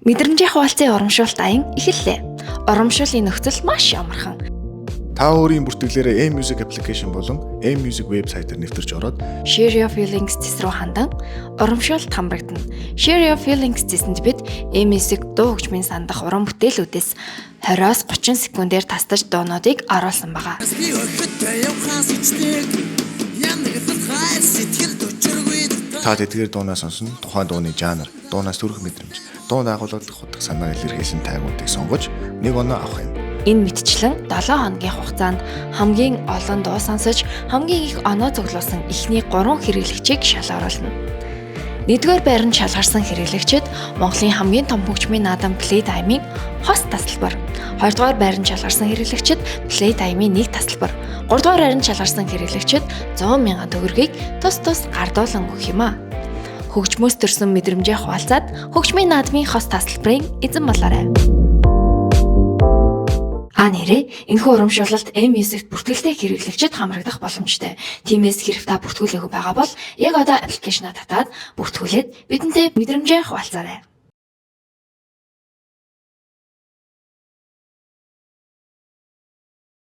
Мэдрэмжийн хуваалцын урамшуулт аян эхэллээ. Урамшууллын нөхцөл маш амархан. Та өөрийн бүртгэлээрээ M Music application болон M Music вебсайтаар нэвтэрч ороод Share Your Feelings цэс рүү хандан урамшуулт хамрагдана. Share Your Feelings цэсэнд бид M Music дуу хөгжмийн сандах уран бүтээлүүдээс 20-оос 30 секундээр тасдаж дуунуудыг оруулсан байгаа. Би охидтой явхаас ичдэг. Янагтал хайр сэтгэл төчөргүй. Та тэдгээр дуунаа сонсон, тухайн дууны жанр, дуунаас төрөх мэдрэмж, дуунд агуулгадах утга санааг илэрхийлсэн tag уудыг сонгож нэг оноо авах юм. Энэ мэтчлэн 7 хоногийн хугацаанд хамгийн олон дуу сонсож, хамгийн их оноо цуглуулсан эхний 3 хэрэглэгчийг шалгаруулна. Нэгдүгээр байранд шалгарсан хэрэглэгчид Монголын хамгийн том хөгжмийн наадам Playtime-ийн хос тасалбар. Хоёрдугаар байранд шалгарсан хэрэглэгчид Playtime-ийн нэг тасалбар. Гуравдугаар байранд шалгарсан хэрэглэгчид 100 мянган төгрөгийг тус тус гардуулан өгөх юм а. Хөгжмөөс төрсэн мэдрэмжээ хуваалцаад хөгжмийн наадмын хос тасалбарын эзэн болоорой. А нэрээ, энэхүү урамшуулалт M Music-т бүртгэлтэй хэрэглэгчид хамрагдах боломжтой. Тиймээс хэрэг та бүртгүүлээгүй байгаа бол яг одоо application аа татаад бүртгүүлээд бидэнтэй мэдрэмжээ хуваалцаарай.